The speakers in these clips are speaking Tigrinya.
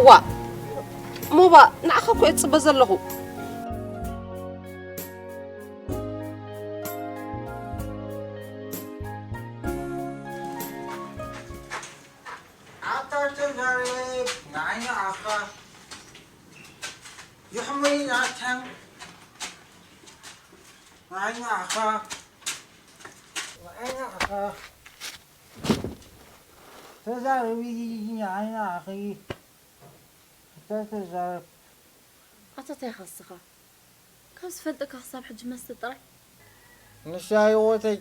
እዋ፣ ሞባ፣ ንዓኻ እኮ እየ ዝጽበ ዘለኹ። ኣታ ተዛረብ፣ ንዓይ ንዓኻ። የሕመይ ናተን፣ ንዓይ ንዓኻ። ንዓይ ንዓኻ። ተዛረቢ፣ ንዓይ ንዓኺ። እንታይ ተዛረብ? ኣታ እንታይ ኢኻ ንስኻ? ካብ ዝፈልጠካ ክሳብ ሕጂ መስተ ጥራይ? ንሳ ህይወተይ፣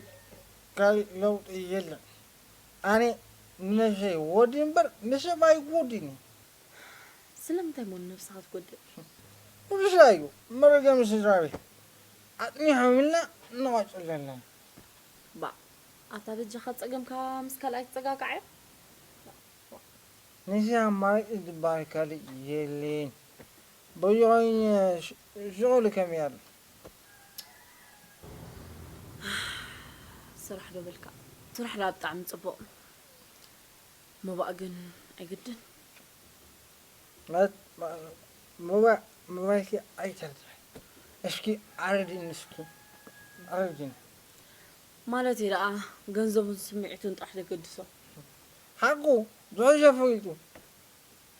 ካልእ ለውጢ የለን። ኣነ ንነብሰይ ወዲ እምበር ንሰብ ኣይጎድእን እየ። ስለምንታይ እሞ ንነብስኻ ትጎድእ? ውርሻ እዩ፣ መርገም ስድራ ቤት። ኣጽኒሖምልና ንቐጽል ኣለና። ባእ፣ ኣታ በጃኻ ጸገምካ ምስ ካልኣይ ትጸጋጋዕ እያ? ንዚ ኣማራጺ ዝበሃል ካልእ የለን። በይኾይን ሽ-፣ ሽቕሉ ከመይ ኣሎ? ስራሕ ዶ በልካ? ስራሕ ደኣ ብጣዕሚ ጽቡቕ። ሞባእ ግን ኣይግድን። መት-፣ መ-፣ ሞባእ፣ ሞባይልኪ ኣይተርድዒ። እስኪ ኣረድእኒ እስኪ። ኣረድእኒ። ማለት እዩ ደኣ ገንዘቡን ስምዒቱን ጥራሕ ደገድሶ። ሓቁ፣ ዝሕሸ ፈሊጡ።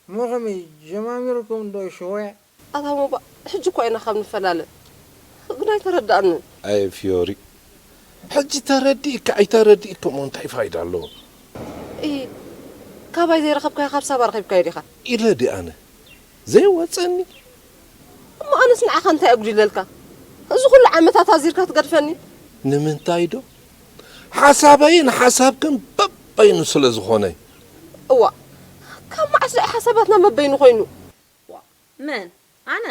እሞ ከመይ ጀማሚርኩም ዶ ሽወያ? ኣታ ሞባ፣ ሕጂ እኳ ኢና ካብ ንፈላለ። ግን ኣይተረዳእንን። ኣየ ፊዮሪ፣ ሕጂ ተረዲእካ ኣይተረዲእካ እሞ እንታይ ፋይዳ ኣለዎ? ኢ፣ ካባይ ዘይረኸብካዮ ካብ ሳባ ረኺብካዮ ዲኻ? ኢለ ድየ ኣነ ዘይወጸኒ? እሞ ኣነስ ንዓኻ እንታይ ኣጉዲለልካ? እዚ ኩሉ ዓመታት ኣዚርካ ትገድፈኒ? ንምንታይ ዶ? ሓሳበይን ሓሳብክን በበይኑ ስለ ዝኾነ። እዋ፣ ካብ መዓስ ደኣ ሓሳባትና መበይኑ ኮይኑ? ዋ፣ መን? ኣነ?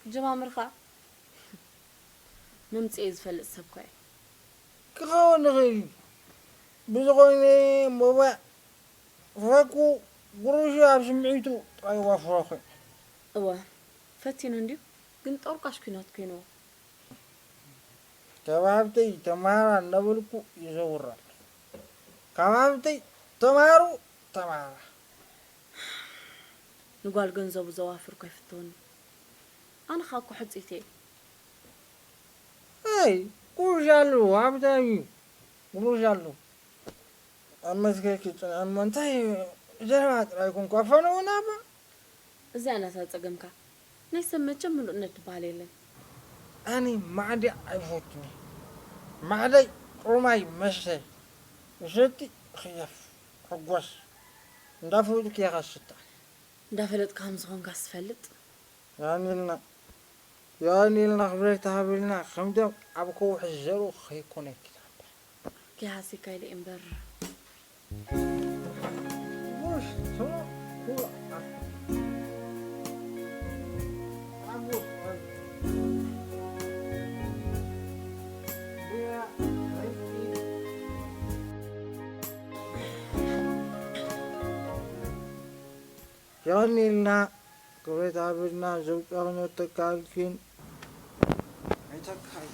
ክጀማምርኻ? መምጽኤ ዝፈልጥ ሰብ እኳ እየ። ክኸውን ይኽእል እዩ። ብዝኾነ ሞባእ ፍረኩ፣ ጉሩሹ ኣብ ስምዒቱ ጥራይ እዋ ፍረኩ። እወ፣ ፈቲኑ እንድዩ፣ ግን ጠርቃሽ ኲናት ኮይንዎ። ካብ ሃብተይ ተማሃራ እናበልኩ ይዘውር ኣሎ። ካብ ሃብተይ ተማሃሩ፣ ተማሃራ። ንጓል ገንዘቡ ዘዋፍር እኮ ኣይፍተውን። ኣነ ኸኣ እኮ ሕጽይቲ እየ። ኣይ፣ ጉሩሽ ኣለዎ፣ ሃብታም እዩ። ጉሩሽ ኣለዎ። ኣብ መስገድኪ ጽንዒ እሞ እንታይ ዘረባ ጥራይ ኮንኩ ኣፋነውና እባ። እዚኣ ናታ ጸገምካ። ናይ ሰብ መቸም ምሉእነት ዝበሃል የለን። ኣነ ማዕደ ኣይፈቱን። ማዕደይ ጥሩማይ መስተ። ዝሰቲ ክየፍ፣ ሕጎስ። እንዳፈለጥኩ እየ ዝስተ። እንዳፈለጥካ ከም ዝኾንካ ዝፈልጥ። ያኒልና፣ ያኒልና ክብረት ሃብልና፣ ከምቶም ኣብ ከውሒ ዝዘርኡ ከይኮነ ኪታባ። ኪሃሲካ ኢለ እምበር። ውሽ፣ ስሙ፣ ኩሉ፣ ኣ-፣ ኣጉስ፣ ኣ-፣ ቡያ፣ ሪቂ። ያኒልና ክብረት ሃብልና ዘውጻእክኖ ተካልኪን ኣይተካል።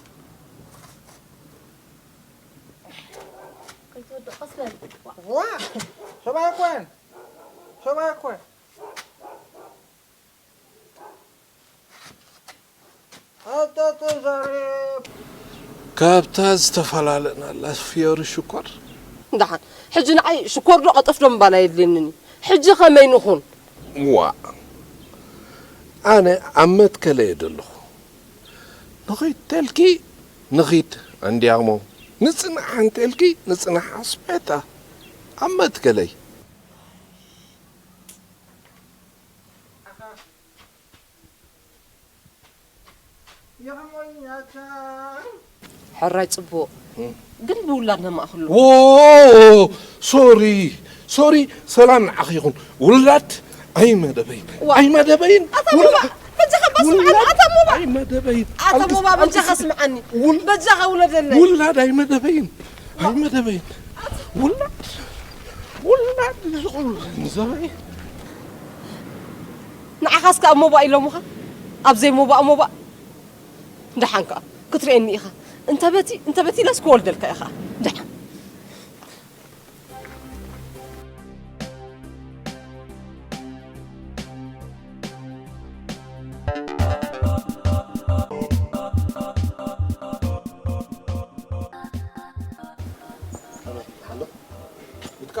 ከይትወድቕ ቀስ በል። ዋ! ሰብኣይ እኮ እየን። ሰብኣይ እኮ እየን። ኣታ ተዛረብ። ካብታ ዝተፈላለእናላ ፍዮሪ ሽኮር። ደሓን፣ ሕጂ ንዓይ ሽኮር ዶ ቀጠፍ ዶ ምባል ኣየድልየንን እዩ። ሕጂ ከመይ ንኹን? ዋእ፣ ኣነ ኣብ መትከለይ እየ ዘለኹ። ንኺድ ተልኪ ንኺድ እንድያሞ፣ ንጽናሕ እንተልኪ ንጽናሕ ኣስቤታ ኣብ መትከለይ። ሕራይ ጽቡቕ። እም። ግን ብውላድና ማእኽሉ። ዎ፣ ሶሪ፣ ሶሪ፣ ሰላም ንዓኺ ይኹን። ውላድ ኣይመደበይን። ዋ። ኣይመደበይን። ኣታ ውላ-፣ ሞባ፣ በጃኻ እባ ስምዓኒ፣ ውላ-፣ ኣታ ሞባ። ኣይመደበይን። ኣታ ኣልቅስ-፣ ሞባ፣ በጃኻ ኣልቅስ-፣ ስምዓኒ። ውል-፣ በጃኻ ውለደለይ። ውላድ ኣይመደበይን። ኣይመደበይን። ውላድ፣ ውላድ ዝኹሉ ንዘበይ። ንዓኻስ ከኣ ሞባእ ኢሎምኻ? ኣብ ዘይሞባእ ሞባእ? ደሓን ከኣ ክትርእየኒ ኢኻ። እንተ በቲ፣ እንተ በቲ ኢለስ ክወልደልካ ኢኻ። ደሓን።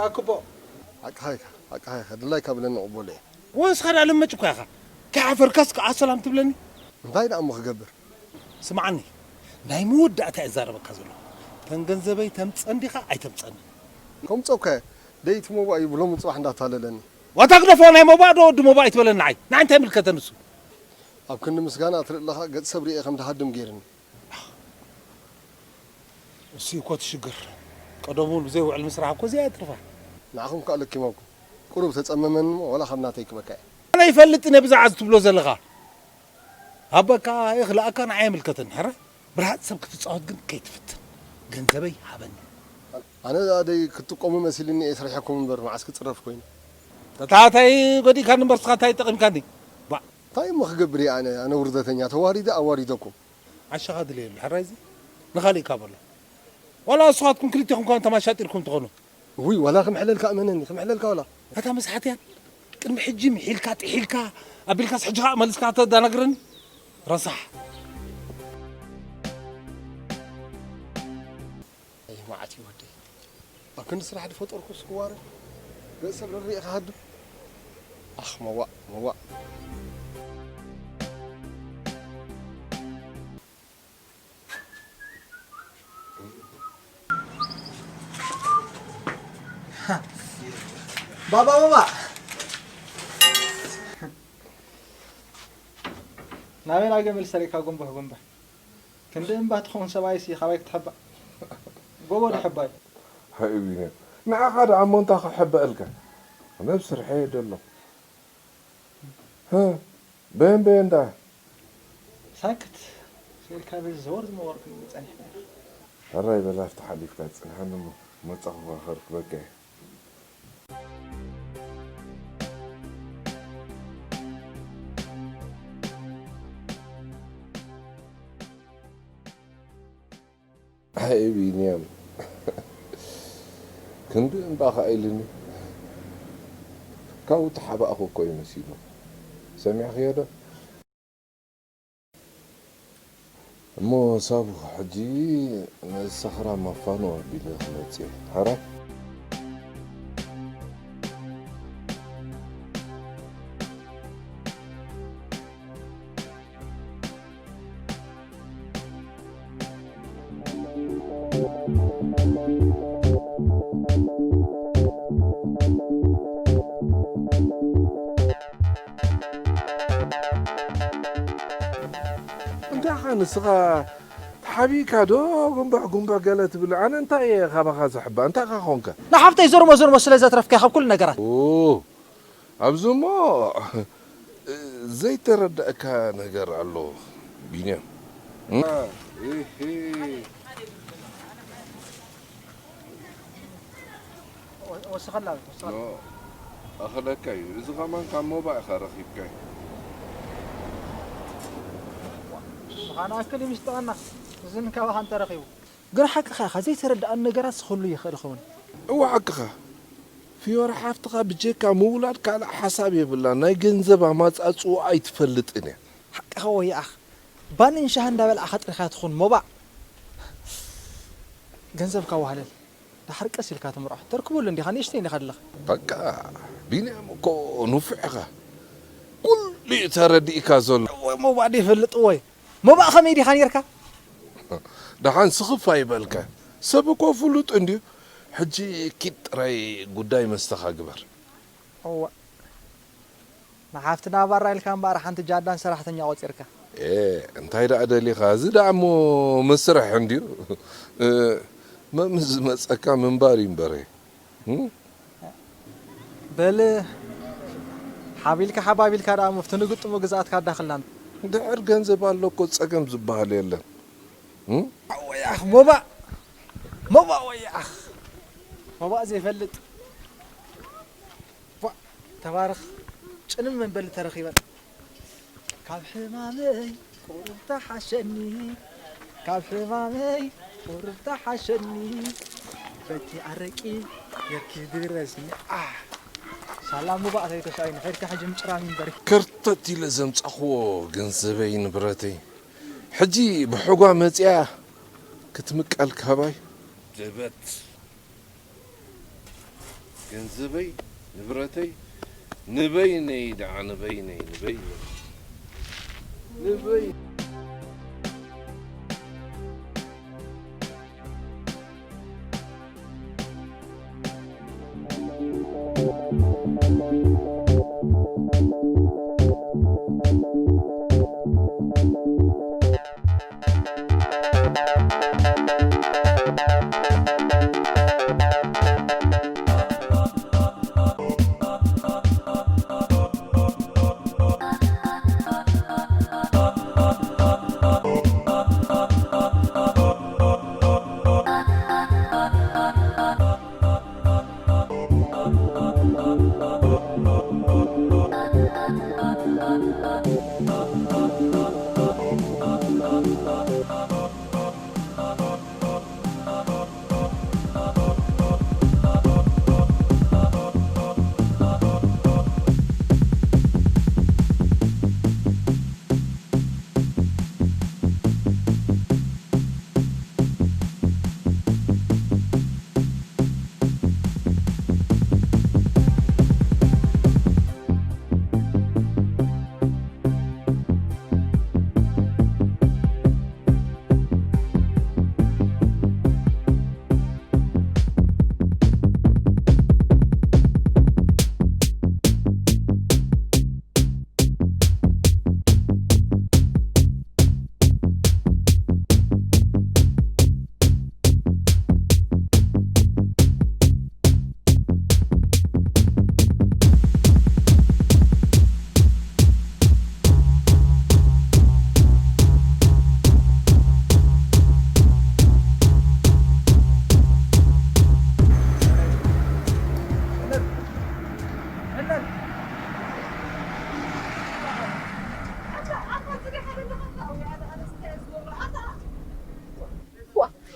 ኣክቦ። ሓቅኻ ኢኻ፣ ሓቅኻ ኢኻ። ድላይካ ብለኒ እቕበሎ እየ። ወንስኻ ደኣ ለመጭ እኳ ኢኻ። ከይሓፈርካስ ከኣ ሰላም ትብለኒ? እንታይ ደኣ እሞ ክገብር? ስምዓኒ፣ ናይ መወዳእታ እየ ዝዛረበካ ዘለኹ። ተን ገንዘበይ ተምጸን ዲኻ ኣይተምጸንን? ከምጾ እኳ እየ። ደይቲ ሞባእ እዩ ብሎሚ ጽባሕ እንዳታለለኒ። ዋታ ግደፎ፣ ናይ ሞባእ ዶ ወዲ ሞባእ ኣይትበለኒ ንዓይ። ንዓይ እንታይ ይምልከተኒ እሱ? ኣብ ክንዲ ምስጋና ትርኢ ኣለኻ፣ ገጽ ሰብ ርእየ ከም ድሃድም ገይርኒ። እሱ እኮ እቲ ሽግር። ቀደም እውን ብዘይ ውዕል ምስራሕ እኮ እዚኣ እያ ትርፋ። ንዓኹም ከኣ ለኪመኩም። ቁሩብ ተጸመመኒ እሞ ዋላ ካብ ናተይ ክበካ እየ። ኣነ ይፈልጥ እነ ብዛዕባ እዚ ትብሎ ዘለኻ። ሃበካ ይኽልኣካ ንዓይ ኣይምልከተኒ። ሕራይ ብርሃጽ ሰብ ክትጻወት ግን ከይትፍትን። ገንዘበይ ሃበኒ። ኣነ ደኣ ደይ ክትጥቀሙ መሲልኒ እየ ሰሪሐኩም እምበር መዓስ ክጽረፍ ኮይኑ። ተታሃታይ ጎዲእካኒ እምበር ንስኻ እንታይ ጠቒምካኒ? ባእ። እንታይ እሞ ክገብር እየ ኣነ፣ ኣነ ውርደተኛ ተዋሪደ ኣዋሪደኩም። ዓሻኻ ድለየሉ ሕራይ እዚ ንኻሊእካ በሎ። ዋላ ንስኻትኩም ክልቴኹም ከኣ ተማሻጢርኩም ትኾኑ። እውይ ዋላ ክምሕለልካ እመነኒ ክምሕለልካ ዋላ። ኣታ መስሓትያ ቅድሚ ሕጂ ምሒልካ ጥሒልካ ኣቢልካስ ሕጂ ከኣ መልስካ ተዳናግረኒ ረሳሕ። ኣይ መዓት እዩ ወደይ ኣብ ክንዲ ስራሕ ዝፈጠርኩስ ክዋረ ገጽ ሰብ ርሪእ ክሃድም ኣኽ መዋእ መዋእ። ባባ ባባ ናበይ ናገ መልሰሪካ ጉንብሕ ጉንብሕ ክንዲ እምባ ትኸውን ሰብኣይሲ ካባይ ክትሕባእ ጎቦ ድሕባይ ሃይ ቢንያም ንዓኻ ደኣ እሞ እንታይ ክሕበኣልካ ነብስርሐ እየ ደሎ በየን በየን ደኣ ሳክት ኢልካ በዚ ዘወር ዝመወርኩ ጸኒሕና ኢና። ሕራይ በል ኣብቲ ሓሊፍካ ጽንሓኒ እሞ መጻኹኻ ከርክበካ እየ። ኣየ ቢንያም ክንዲ እምባኻ ኢልኒ ካብኡ ተሓባእኹ እኮ እዩ መሲሉ ሰሚዕኽዮ ዶ? እሞ ሳቡ ሕጂ ነዚ ሰኽራም ኣፋኑ ኣቢለ ክመጽእ እየ። ሕራይ። እንታይ ኸ ንስኻ ተሓቢእካ ዶ ጉንባሕ ጉንባሕ ገለ ትብል? ኣነ እንታይ እየ ካባኻ ዝሕባእ? እንታይ ኸ ኾንካ? ንሓፍተይ ዞርሞ ዞርሞ ስለ ዘትረፍካያ ካብ ኩሉ ነገራት። ኦ፣ ኣብዚ እሞ ዘይተረዳእካ ነገር ኣሎ ቢንያም። እ? እሂ። ወስኸላ፣ ወስኸላ። ኖ፣ ኣኸለካ እዩ። እዚ ኸማን ካብ ሞባ ኢኻ ረኺብካዮ። ምዃኑ ኣክል ይምስጠቐና። እዝን ካባኻ እንተረኺቡ። ግን ሓቅኻ ኢኻ፣ ዘይተረድኣኒ ነገራት ክህሉ ይኽእል ይኸውን። እወ ሓቅኻ። ፊዮሪ ሓፍትኻ ብጀካ ምውላድ ካልእ ሓሳብ የብላን። ናይ ገንዘብ ኣማጻጽኡ ኣይትፈልጥን እያ። ሓቅኻ ወያኣኽ። ባንን ሻሂ እንዳበልዓኻ ጥሪኻ ትኹን ሞባእ። ገንዘብካ ዋህለል። ደሓር ቀስ ኢልካ ትምርዖ። ተርክበሉ እንዲኻ፣ ንእሽተይ እንዲኻ ዘለኻ። በቃ፣ ቢንያም እኮ ንፉዕ ኢኻ። ኩሉ እዩ ተረዲእካ ዘሎ። እወ፣ ሞባእ ዶ ይፈልጥ? እወ። ሞባእ ኸመይ ዲኻ ኔርካ? ደሓን ስኽፍ ኣይበልካ። ሰብ እኮ ፍሉጥ እንድዩ። ሕጂ ኪድ ጥራይ ጉዳይ መስተኻ ግበር። እወ። ንሓፍትና ባራ ኢልካ እምበኣር ሓንቲ ጃዳን ሰራሕተኛ ቆጺርካ። ኤ እንታይ ደኣ ደሊኻ? እዚ ደኣ እሞ መስርሕ እንድዩ። እ፣ መምስ ዝመጸካ ምንባር እዩ እምበረ። እም? በል ሓቢልካ ሓባቢልካ ደኣ እሞ ኣብቲ ንግጥሙ ግዝኣትካ ኣዳኽልና። ድሕር ገንዘብ ኣሎ እኮ ጸገም ዝበሃል የለን። እም? ወያኽ ሞባእ ሞባእ ወያኽ ሞባእ ዘይፈልጥ ቧእ፣ ተባረኽ። ጭንም መበሊ ተረኺበን። ካብ ሕማመይ ቁሩብ ተሓሸኒ፣ ካብ ሕማመይ ቁሩብ ተሓሸኒ። በቲ ኣረቂ ጌርኪ ድረስኒ። ኣሕ፣ ሳላ ሙባእ ተይተሻይኒ፣ ኸድካ ሕጂ ምጭራም እምበሪ። ከርተት ኢለ ዘምጻኽዎ ገንዘበይ ንብረተይ፣ ሕጂ ብሕጓ መጺኣ ክትምቀል ካባይ። ደበት። ገንዘበይ፣ ንብረተይ፣ ንበይነይ ደኣ፣ ንበይነይ፣ ንበይነይ፣ ንበይ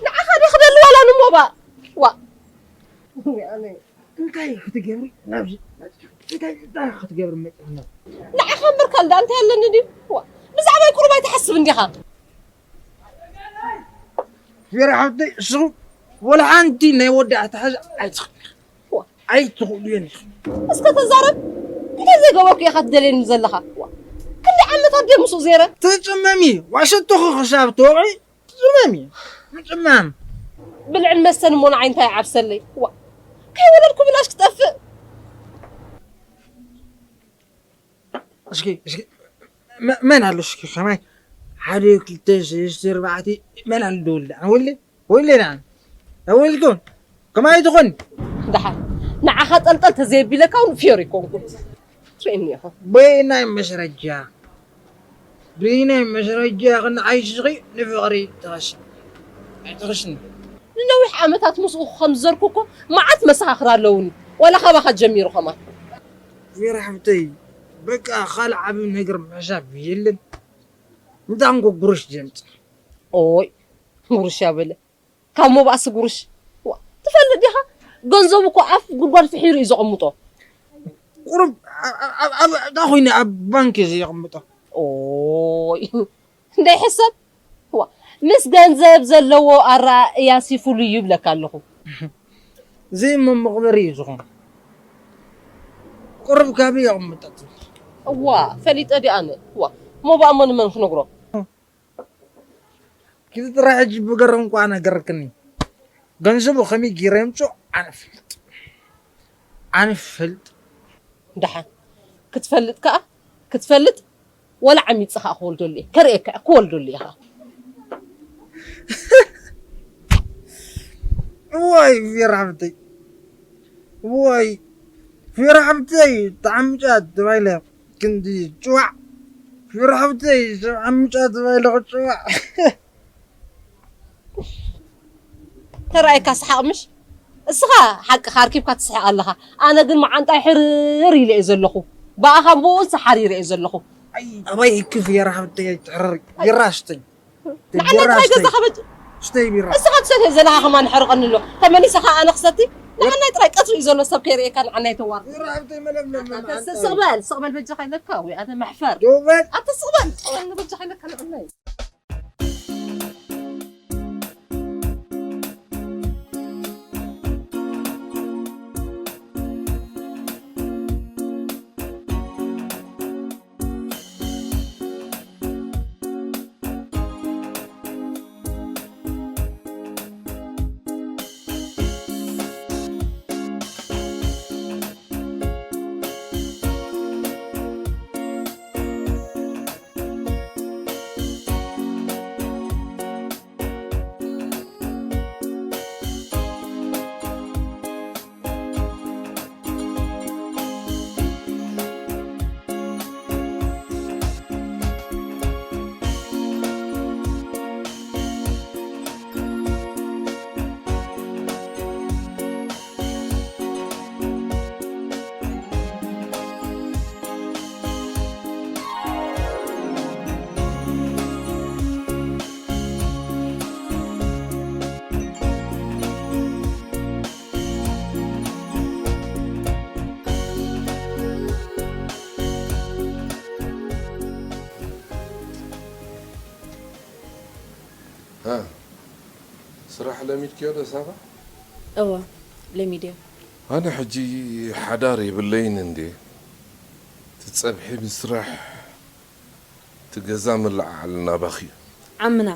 ንዓኻ ዶ ክደሊ ዋላ ንሞባ? ዋ እንታይ ክትገብሪ ናብዚ እንታይ እንታይ ክትገብሪ መፅና ንዓኻ እምበር ካልእ እንታይ ኣለኒ ድዩ? ዋ ብዛዕባይ ቁሩብ ኣይትሓስብ እንዲኻ። ፊራ ሓብተይ እስኹ ወላ ሓንቲ ናይ ወዲ ኣተሓዛ ኣይትኽእል ኣይትኽእሉ እየን ኢኺ እስከ ተዛረብ እንታይ ዘይገበርኩ ኢኻ ትደልየኒ ዘለኻ? ዋ ክንደይ ዓመታት ድየ ምስኡ ዜረ? ትፅመሚ ዋሸቶኺ ክሳብ ትወቕዒ ትፅመሚ ምፅማም ብልዕን መስተን እሞ ንዓይ እንታይ ይዓብሰለይ? ዋ ከይወለድኩ ብላሽ ክጠፍእ እስኪ እስኪ መ- መን ኣሎ እስኪ ከማይ ሓደ ክልተ ሰለስተ ኣርባዕተ መን ኣሎ ደወል ደኣ ወለ ወለ ደኣ ደወልኩም ከማይ ትኾን ደሓር ንዓኻ ጠልጠል ተዘየቢለካ እውን ፍዮር ይኮንኩ ትርእኒ ኢኻ በየናይ መስረጃ በየናይ መስረጃ ክንዓይሽኺ ንፍቕሪ ትኸሲ ኣይትኸስኒ ንነዊሕ ዓመታት ምስኡ ከም ዝዘርኩ እኮ መዓት መሰኻኽር ኣለውኒ ዋላ ካባኻ ጀሚሩ ኸማን ፊራ ሓብተይ በቃ ካልእ ዓቢ ነገር ምሕሳብ የለን። እንታይ እንኮ ጉርሽ ዘምጽእ። ኦይ ጉርሽ ያበለ ካብ ሞባእሲ ጉርሽ ትፈልጥ ዲኻ? ገንዘቡ እኮ ኣፍ ጉድጓድ ፍሒሩ እዩ ዘቐምጦ። ቁሩብ እታ ኮይነ ኣብ ባንክ እየ ዘየቐምጦ። ኦይ እንዳይሕሰብ ዋ ምስ ገንዘብ ዘለዎ ኣረኣእያሲ ፍሉይ እዩ ይብለካ ኣለኹ። ዘይመመቕበሪ እዩ ዝኾን። ቁሩብ ካበይ የቕምጠት? እዋ ፈሊጠ ድኣ ኣነ እዋ ሞባእ እሞ ንመን ክነግሮ? ኪዲ ጥራይ ሕጂ ብገረም ቋ ነገርክኒ። ገንዘቡ ከመይ ጌረ የምፅኦ ኣነ ፈልጥ ኣነ ፈልጥ። ደሓን ክትፈልጥ ከኣ ክትፈልጥ ወላ ዓሚፀ ከዓ ክወልደሉ እየ ከርእየካ እየ ክወልደሉ እየ ከዓ እዋይ ፊራ ሓብተይ እዋይ ፊራ ሓብተይ ተዓሚጫ ተባይለ ክንዲ ጭዋዕ ፊራ ሓብተይ ሰብ ዓሚጫ ተባይለ ክጭዋዕ ተራእየካ ሰሓቕ ምሽ? እስኻ ሓቅኻ ኣርኪብካ ትስሕቕ ኣለኻ። ኣነ ግን መዓንጣይ ሕርር ኢለ እየ ዘለኹ። ብኣኻን ብኡን ሰሓሪረ እየ ዘለኹ። ኣይ ኣባይ ክፍ የራ ሓብተይ ኣይትሕረሪ። ቢራ ስተይ። ንዓና ቢራ ጥራይ ስተይ። ገዛ ከበጅ ስተይ ቢራ። እስኻ ትሰትዮ ዘለኻ ከማን ሕርቐኒ ኣሎ። ተመሊሰኻ ኣነ ክሰቲ? ንዓናይ ጥራይ ቀትሪ እዩ ዘሎ ሰብ ከይርእየካ ንዓናይ ተዋር። ቢራ ሓብተይ መለምለም መዓንጣይ። ስቕ በል ስቕ በል በጃኻ ኢለካ ወይ ኣነ መሕፈር። ዶበት። ኣተ ስቕ በል ስቕ በል በጃኻ ኢለካ ንዓናይ። ስራሕ ለሚድክዮ ዶ ሳባ? እወ፣ ለሚድዮ። ኣነ ሕጂ ሓዳር የብለይን እንዴ፣ ትጸብሒ ምስራሕ ትገዛ ምልዓዓል ናባኺ እዩ። ዓምና፣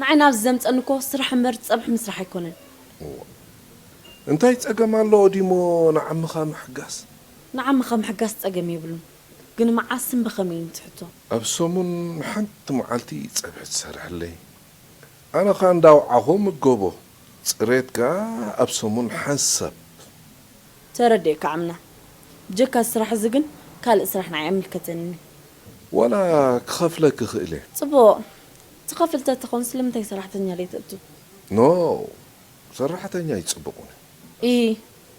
ንዓይ ናብዚ ዘምጸኒ እኮ ስራሕ እምበር ጸብሒ ምስራሕ ኣይኮነን። እንታይ ጸገም ኣለዎ ዲሞ ንዓምኻ ምሕጋስ? ንዓምኻ ምሕጋስ ጸገም የብሉን፣ ግን መዓስን ብኸመይን ትሕቶ? ኣብ ሰሙን ሓንቲ መዓልቲ ጸብሒ ትሰርሕለይ። ኣነ ኸኣ እንዳውዓኹ ምገቦ፣ ጽሬት ከኣ ኣብ ሰሙን ሓንሳብ። ተረዲኤካ ዓምና። ብጀካ እዚ ስራሕ እዚ ግን ካልእ ስራሕ ንዓይ ኣይምልከተንን እዩ። ዋላ ክኸፍለኪ እኽእል እየ። ጽቡቕ። ትኸፍል ተትኾን ስለምንታይ ሰራሕተኛ ደይተእቱ? ኖ፣ ሰራሕተኛ ኣይጽቡቕን እዩ። ኢ፣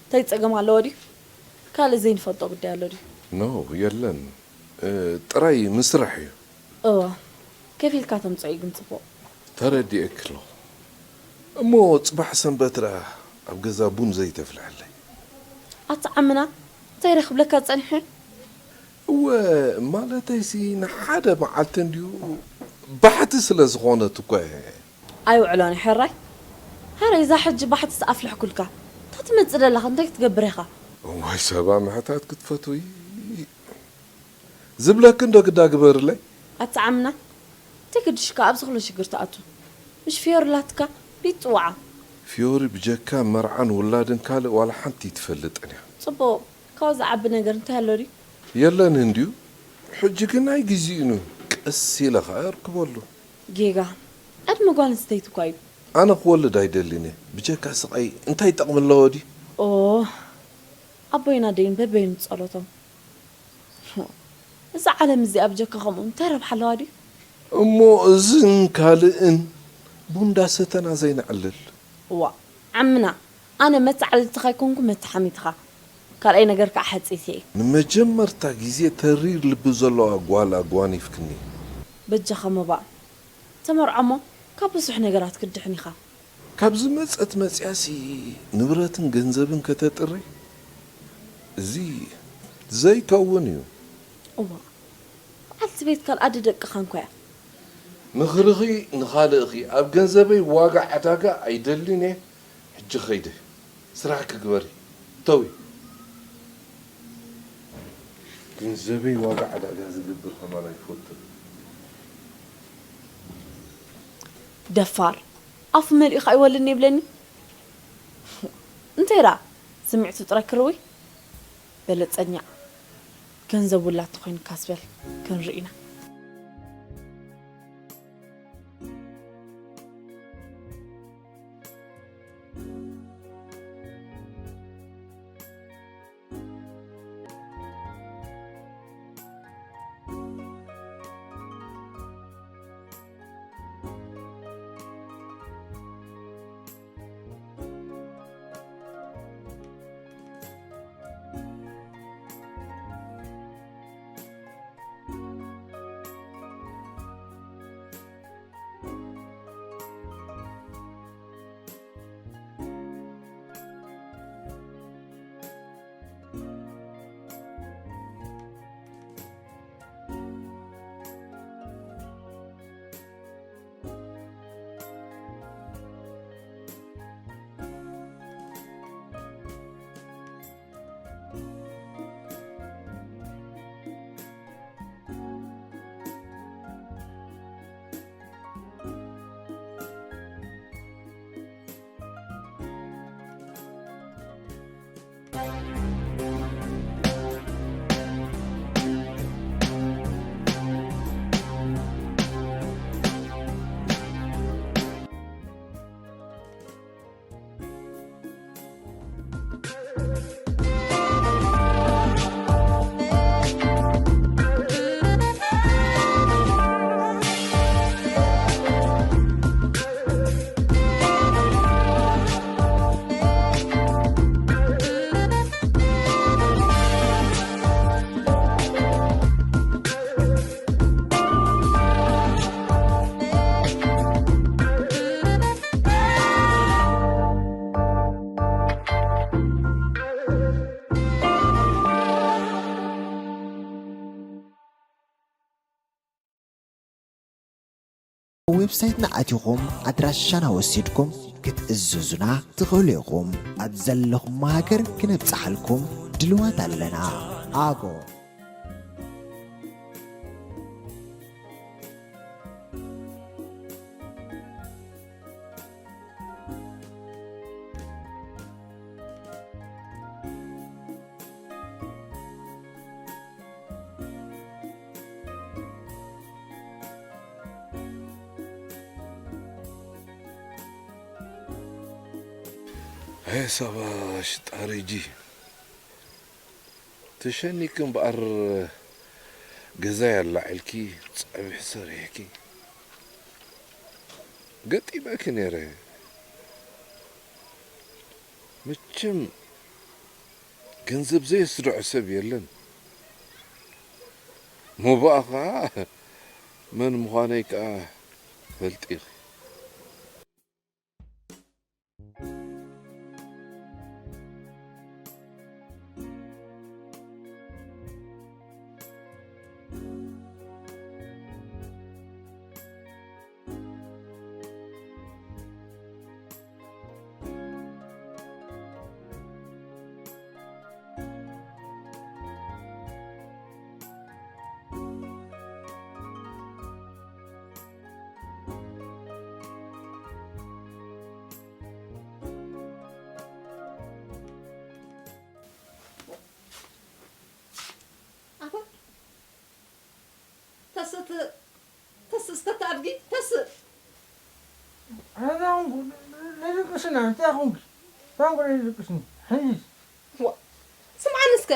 እንታይ ጸገም ኣለዎ ድዩ? ካልእ ዘይንፈልጦ ጉዳይ ኣሎ ድዩ? ኖ፣ የለን። ጥራይ ምስራሕ እዩ። እወ፣ ከፊልካ ተምጽኦ እዩ ግን ጽቡቕ። ተረዲኤኪ ኣለኹ። እሞ ጽባሕ ሰንበት ደኣ ኣብ ገዛ ቡን ዘይተፍልሐለይ? ኣታ ዓምና፣ እንታይ ኢለ ክብለካ ጸኒሐ? እወ፣ ማለተይሲ ንሓደ መዓልቲ እንድዩ ባሕቲ ስለ ዝኾነት እኮ እየ። ኣይውዕሎን ሕራይ። ሕራይ እዛ ሕጂ ባሕትስ ኣፍልሕኩልካ። እታ ትመጽእ ደለኻ እንታይ ክትገብር ኢኻ? እዋይ ሰባ ምሕታት ክትፈትዊ ዝብለኪ እንዶ ግዳ ግበርለይ። ኣታ ዓምና እንታይ ገድሽካ ኣብዚ ኩሉ ሽግር ትኣቱ? ምሽ ፊዮሪ ላትካ ቢት ጽውዓ። ፊዮሪ ብጀካ መርዓን ውላድን ካልእ ዋላ ሓንቲ ኣይትፈልጥን እያ። ጽቡቕ። ካብኡ ዝዓቢ ነገር እንታይ ኣሎ ድዩ? የለን እንድዩ። ሕጂ ግን ናይ ግዚኡን እዩ። ቀስ ኢለ ኸኣ እርክበሉ። ጌጋ። ዕድመ ጓል ኣንስተይቲ እኳ እዩ። ኣነ ክወልድ ኣይደልን እየ። ብጀካ ስቓይ እንታይ ጠቕሚ ኣለዎ ድዩ? ኦ፣ ኣቦይና ደይን በበይኑ ጸሎቶም። እዛ ዓለም እዚኣ ብጀካ ከምኡ እንታይ ረብሓ ኣለዋ ድዩ? እሞ እዝን ካልእን ቡን እንዳሰተና ዘይነዕልል። እዋ፣ ዓምና፣ ኣነ መተዓልልትኻ ኣይኮንኩ መተሓሚትኻ። ካልኣይ ነገር ከዓ ሓፂት እየ። ንመጀመርታ ግዜ ተሪር ልቢ ዘለዋ ጓል ኣጓኒፍክኒ። በጃኻ መባእ፣ ተመርዖ እሞ ካብ ብዙሕ ነገራት ክትድሕን ኢኻ። ካብ ዝመጸት መጺኣሲ ንብረትን ገንዘብን ከተጥሪ እዚ ዘይከውን እዩ። እዋ በዓልቲ ቤት ካልኣዲ ደቅኻ እንኳ እያ። ምኽርኺ ንኻልእኺ ኣብ ገንዘበይ ዋጋ ዕዳጋ ኣይደልን እየ። ሕጂ ኸይደ ስራሕ ክግበሪ ተዊ። ገንዘበይ ዋጋ ዕዳጋ ዝገብር ከማን ኣይፈቱን። ደፋር ኣፉ መሊኡ ከኣ ይወልኒ ይብለኒ እንታይ ደኣ ስምዕቱ ጥራይ ክርዊ በለጸኛ ገንዘብ ውላድ ተኾይንካስ በል ክንርኢ ኢና። ዌብሳይትና ኣቲኹም ኣድራሻና ወሲድኩም ክትእዝዙና ትኽእሉ ኢኹም። ኣብ ዘለኹም ሃገር ክነብጽሓልኩም ድልዋት ኣለና። ኣጎ። هاي صباش طارجي. تشني كم بأر جزايا اللعلكي تصعب حسر يحكي. قد إباك نيري. متشم ገንዘብ ዘየስርዖ ሰብ የለን። ሞባእ ኸዓ መን ምዃነይ ከኣ ፈልጢ ኢኺ። ኣታ ተስእ፣ ተስእ እስከ ኣድጊ፣ ተስእ። ኣነ እንታይ ኾንኩ? ለድቅስና፣ እንታይ ኾንኩ? እንታይ ኾንኩ ለድቅስኒ? ሕጂ። ዋ፣ ስምዓኒ እስከ።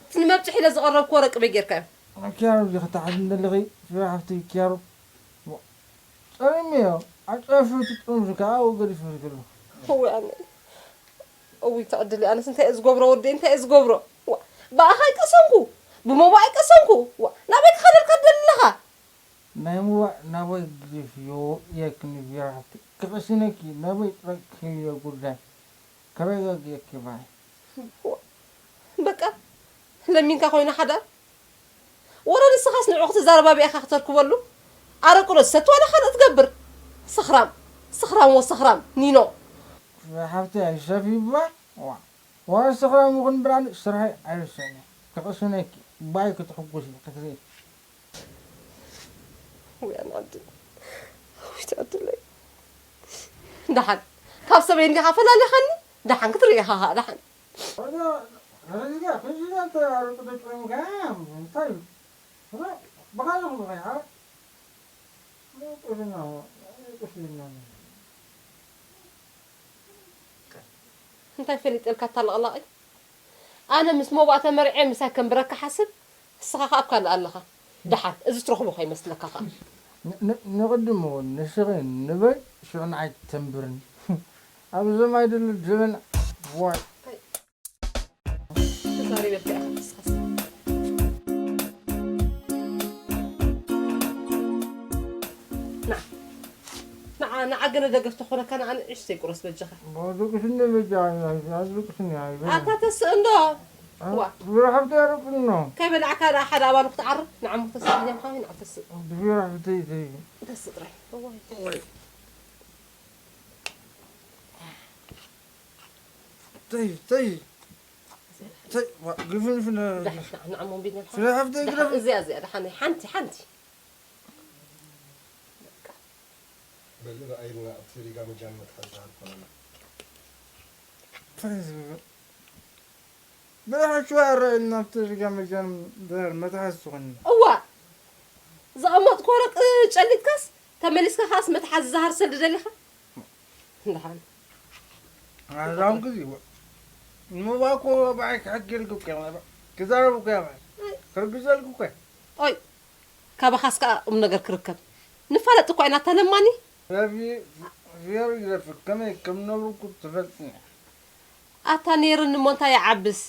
እቲ ንመብጽሒ ኢለ ዝቐረብኩ ወረቂ በይ ጌርካዮ? ኪያሮ ዲኺ ትሓትኒ ዘለኺ? ስለ ሓፍተይ ኪያሮ። ዋ፣ ጸሚመዮ። ኣጨፊ እቲ ጥርሙዝ ከኣ ኣብኡ ገዲፈ ከለኹ። እወ ኣነ። እውይ፣ ተዕድሊ፣ ኣነስ እንታይ እየ ዝገብሮ ወደይ፣ እንታይ እየ ዝገብሮ? ዋ፣ ብኣኻ ኣይቀሰንኩ፣ ብሞባእ ኣይቀሰንኩ። ዋ፣ ናበይ ክኸደልካ ትደሊ ኣለኻ? ናይ ሞባእ ናበይ ግደፍዮ እያክኒ ቢራ ሓፍተይ፣ ክቕስነኪ ናበይ ጥራይ ክህልዮ ጉዳይ፣ ከረጋግየኪ ባይ። ዋ፣ በቃ፣ ለሚንካ ኮይኑ ሓዳር። ወረ ንስኻስ ንዑ ክትዛረብ ኣበይ ኢኻ ክተርክበሉ? ኣረቂ ዶ ትሰቲ ዋላ ካልእ ትገብር? ሰኽራም፣ ሰኽራም ወሰኽራም ኒኖ። ሓፍተይ ኣይሰፊ እባ። ዋ፣ ዋላ ሰኽራም ይኹን ብራን ስርሐይ ኣይርስዕን እየ። ክቕስነኪ፣ ባይ ክትሕጉሲ፣ ክትርኢ። ውያን ዓዲ፣ ውይ ትዕድለይ። ደሓን፣ ካብ ሰበይ እንዲኻ ፈላሊኻኒ? ደሓን ክትርኢ ኢኻ ኸኣ፣ ደሓን። እንታይ ፈሊጠልካ ኣታ ለቕላቒ? ኣነ ምስ ሞባእ ተመርዕየ ምሳይ ከንብረካ ሓስብ፣ እስኻ ኸኣ ኣብ ካልእ ኣለኻ። ደሓን፣ እዚ ትረኽቦ ከይመስለካ ኸኣ። ን-፣ ን-፣ ንቕድም እውን ንስኺ ንበይ ሽዑ ንዓይ ተንብርኒ። ኣብ ዘማይ ድልድልና ዋይ። ተዛሪበልካ ኢኻ ንስኻስ። ንዓ፣ ንዓ፣ ንዓ ገለ ደገፍ ተኾነካ ንዓ ንእሽተይ ቁረስ በጃኻ። ደቅስኒ በጃ፣ ደቅስኒ ኣይበላን። ኣታ ተስእ እንዶ። ዋ። ብረኸብቲ ያረቅኒ ነው። ከይበላዕካ ደኣ ሓደ ኣባሉ ክትዓርብ፣ ንዓ እሞ ተስእ፣ እኛ ምዃን ንዓ ተስእ። ብረኸብቲ ተይ። ተስእ ጥራይ። እዋይ። እዋይ። ተይ፣ ተይ። ተይ፣ ዋ፣ ግፍንፍን። ደሓን፣ ደሓን፣ ንዓ እሞ እምቢ፣ ንዓ። ስለ ሓፍተይ ደሓን፣ ግደፍ። እዚኣ፣ እዚኣ፣ ደሓን፣ ሓንቲ፣ ሓንቲ። በሊ ረኣይልና ኣብቲ ሪጋ መጃን መትሓዚ ዝሃብ ኮለና። እንታይ ዝብል? ብልሓት ሽዋ ረኣይልና ኣብቲ ሪጋ መጃን መትሓዚ ዝኾነ። እዋ፣ ዘቐመጥኩ ወረቅ ጨሊጥካስ ተመሊስካ ከኣስ መትሓዚ ዝሃር ሰልዲ ደሊኻ? እንደሓን። ኣዛም ግዜ ዋ። ንሞባኮ ባይ ክሕግልኩ ከ፣ ክዛረብኩ ከ፣ ክርግዘልኩ ከ። ኦይ፣ ካባኻስ ከኣ ቁም ነገር ክርከብ። ንፋለጥ እኳ ኢና፣ ኣታ ለማኒ። ረቢ፣ ፊዮሪ ይረፍድ፣ ከመይ ከም ነብርኩ ትፈልጥኒ። ኣታ ነይርኒ እሞ እንታይ ይዓብስ?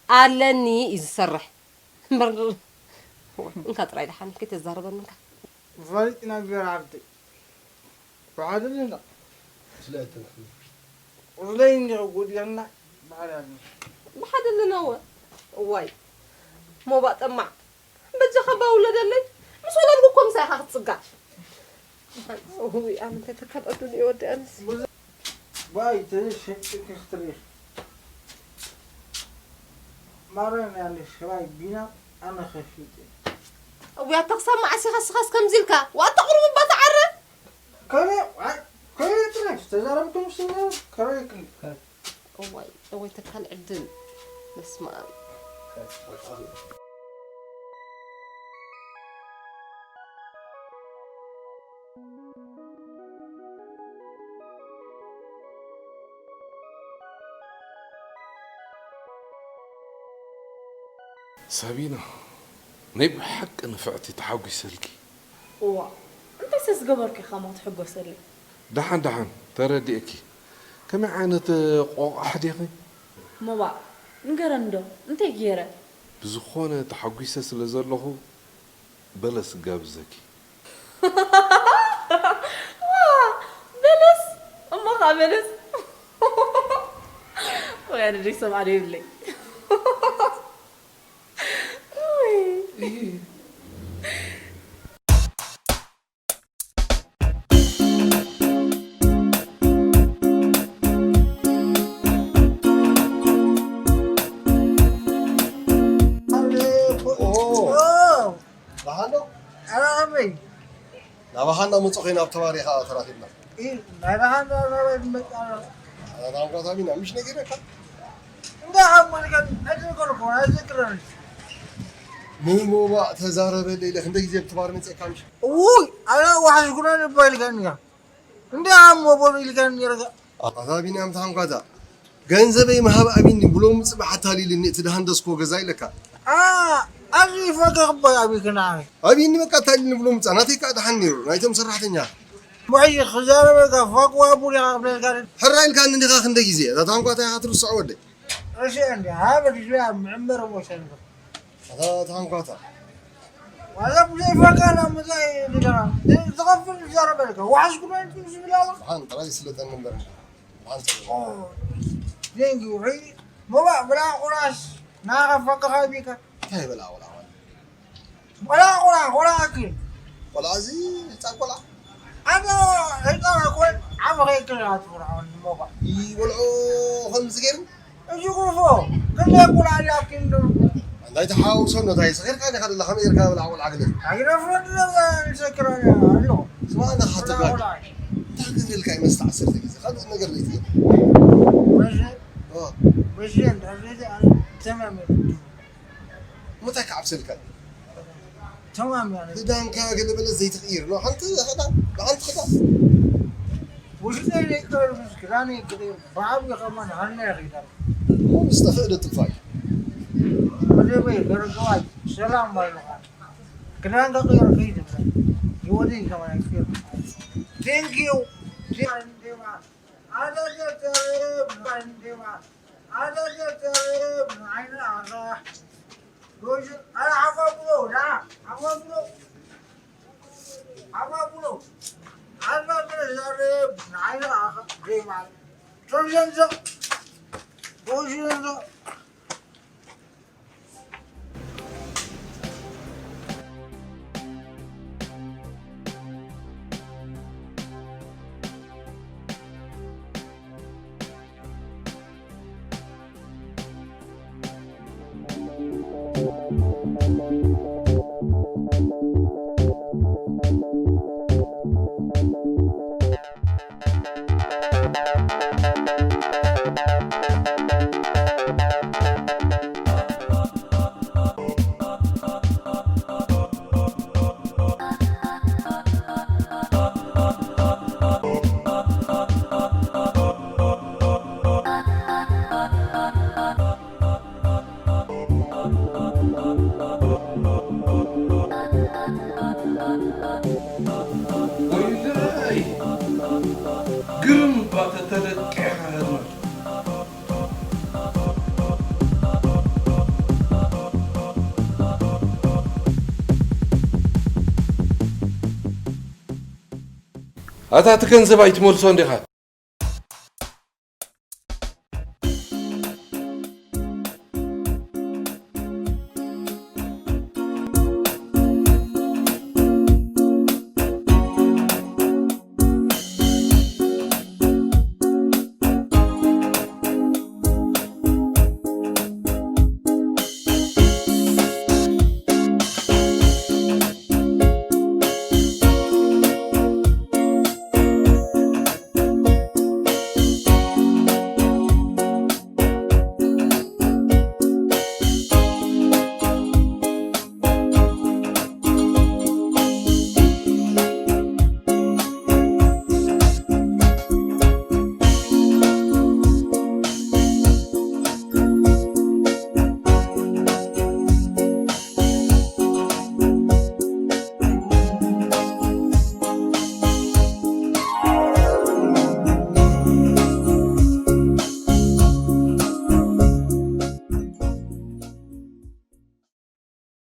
ኣለኒ እዩ ዝሰርሕ። እምበር፣ እንካ ጥራይ ደሓን ከይተዛረበኒ እንካ። ፈሊጥና ፊዮሪ ሓብተይ። ብሓደ ኣለና። ስለእተንክኒ። ቁስለይ እንዲኸ ጎዲልና፣ ብሓደ ኣለና። ብሓደ ኣለና እወ። እዋይ። ሞባእ ጠማዕ። በጃኻ እባ ውለደለይ። ምስ ወለድኩ እኮ ምሳይ ኢኻ ክትጽጋዕ። እውይ፣ ኣነ እንታይ ተካል ኣዱንያ ወዲ ኣነስ። ዋይ፣ ተዘይ ሸይጥኪ ክትርኢ። ማረን ያለ ሽራይ ቢና ኣነ ከሽይጥ እየ። እውይ፣ ኣታ ክሳብ መዓስ ኢኻ ስኻስ ከምዚ ኢልካ? ዋእ፣ ኣታ ቁሩብ እባ ተዓረ። ከመይ፣ ዋይ፣ ከመይ ጥራይ ተዛረብኩም ስለ ከረይክል። እዋይ፣ እዋይ፣ ተካል ዕድል። በስመ ኣብ። ሳቢና፣ ናይ ብሓቂ ንፍዕቲ፣ ተሓጒሰልኪ። እዋ፣ እንታይ ሰ ዝገበርኩ ኢኻ እሞ ትሕጎሰለይ? ደሓን ደሓን፣ ተረዲኤኪ። ከመይ ዓይነት ቆቋሕ ዲኺ? ሞባእ፣ ንገረኒ ዶ፣ እንታይ ገይረ? ብዝኾነ ተሓጒሰ ስለ ዘለኹ፣ በለስ እጋብዘኪ። ዋ፣ በለስ? እሞ ኸኣ በለስ? ወይ ኣነ ደይ ሰምዓ ዶ ይብለይ። ውይ። ኦ፣ ደሓን ዶ? ኣረ፣ ከመይ? ናባኻ እናመጹ ኮይና ኣብ ተባሪ ኸኣ ተራኺብና። ኢ፣ ናይ ደሓን ዶ፣ ናባይ ትመጽእ ኣላ? ኣታ ኣንኳ ሳቢና፣ ምሽ ነጊረካ? እንዳ ሓሙልከን ኣይትንገርኩ፣ ኣይትንገረኒ። ንሞባእ ተዛረበለይ ኢለ ክንደይ ግዜ ብትባር መጽእካ ምሽ? እውይ፣ ኣነ ዋሕስ ኩነን እባ ኢልካኒ ኢኻ። እንዳ ሓሞ በሉ ኢልካኒ ነይርካ። ኣታ ቢንያም ተሓንኳታ፣ ገንዘበይ ምሃብ ኣቢኒ ብሎሚ ጽባሕ ኣታሊልኒ እቲ ደሃንደስኮ ገዛ ኢለካ። ኣ፣ ኣዚ ፈገግ እባ ኣቢክና። ኣቢኒ በቃ ኣታሊልኒ ብሎሚ ጻ፣ ናተይ ከኣ ደሓን ነይሩ፣ ናይቶም ሰራሕተኛ። ሙሕይ ክዛረበካ ፋቅዋ ቡሪኻ ክብለልካ። ሕራይ ኢልካኒ እንዲኻ ክንደይ ግዜ፣ እታ ተሓንኳታ ኢኻ ትርስዖ ወደይ። ርእሲ እንዲ፣ ሃበ ዲስያ ምዕመር ሞሸንዶ። እታ ተሓንኳታ። ዋላ ብዘይ ፈቃድ ኣብ ምዛይ ዲጋ። ዝኸፍል ዝዛረበልካ። ዋሕስ ጉዳይ ትምስ ብላሉ። ብሓን ጥራይ ስለጠኒ እምበር። ብሓን ጥራይ። ኦ፣ ዜንጊ ውሒ፣ ሞባ ብላ ቁራስ፣ ናኸ ፈቅኻ ቢካ። እንታይ በላ ቆልዓ ማለት? ቆልዓ፣ ቆልዓ፣ ቆልዓ ኣኪል። ቆልዓ እዚ ህፃን ቆልዓ? ኣነ ህፃን ኣይኮን፣ ዓቢ ከይክል ኣትፍርዖ ንሞባ። ይበልዖ ከምዚ ገይሩ? እዚ ጉርፎ፣ ክንደይ ቆልዓ ድኣ ኣኪል ዶ? እንታይ ተሓዋውሶ ነታይ ሰኺርካ ዲኻ ደላ ከመይ ጌርካ በላ ቆልዓ ግለጽ? ኣይረፍረድ ነዛ ንሰክራ ኣሎ። ስማ ኣነ ቆልዓ፣ ሓተጋግ። ቆልዓ። እንታይ ክብልካ እዩ መስተ ዓሰርተ ግዜ? ካልእ ነገር ዘይትገብር። መሸ፣ ኦ። መሸ እንዳ ዘይት ኣነ ተማመን። ምንታይ ክዓብሰልካ? ተማም ያለ። ክዳንካ ገለ በለ ዘይትቕይር ነው። ሓንቲ ክዳን፣ ብሓንቲ ክዳን። ውሽጠይ ዘይቀይር፣ ምስ ክዳነይ ክቕይር፣ ብዓብዪ ከማን ሃና ይኸይዳል። እሞ ምስ ጠፍእ ዶ ጥፋይ? ወደበይ፣ ገረገዋይ፣ ሰላም ባይሉኻ። ክዳንካ ቅይር ከይትብል። ይወደይ ከማን ኣይትቅይር። Thank you. Thank you. ወይለይ! ግርም እባ ተተለቂዕካ ህርመት። ኣታ እቲ ገንዘብ ኣይትመልሶ እንዲኻ?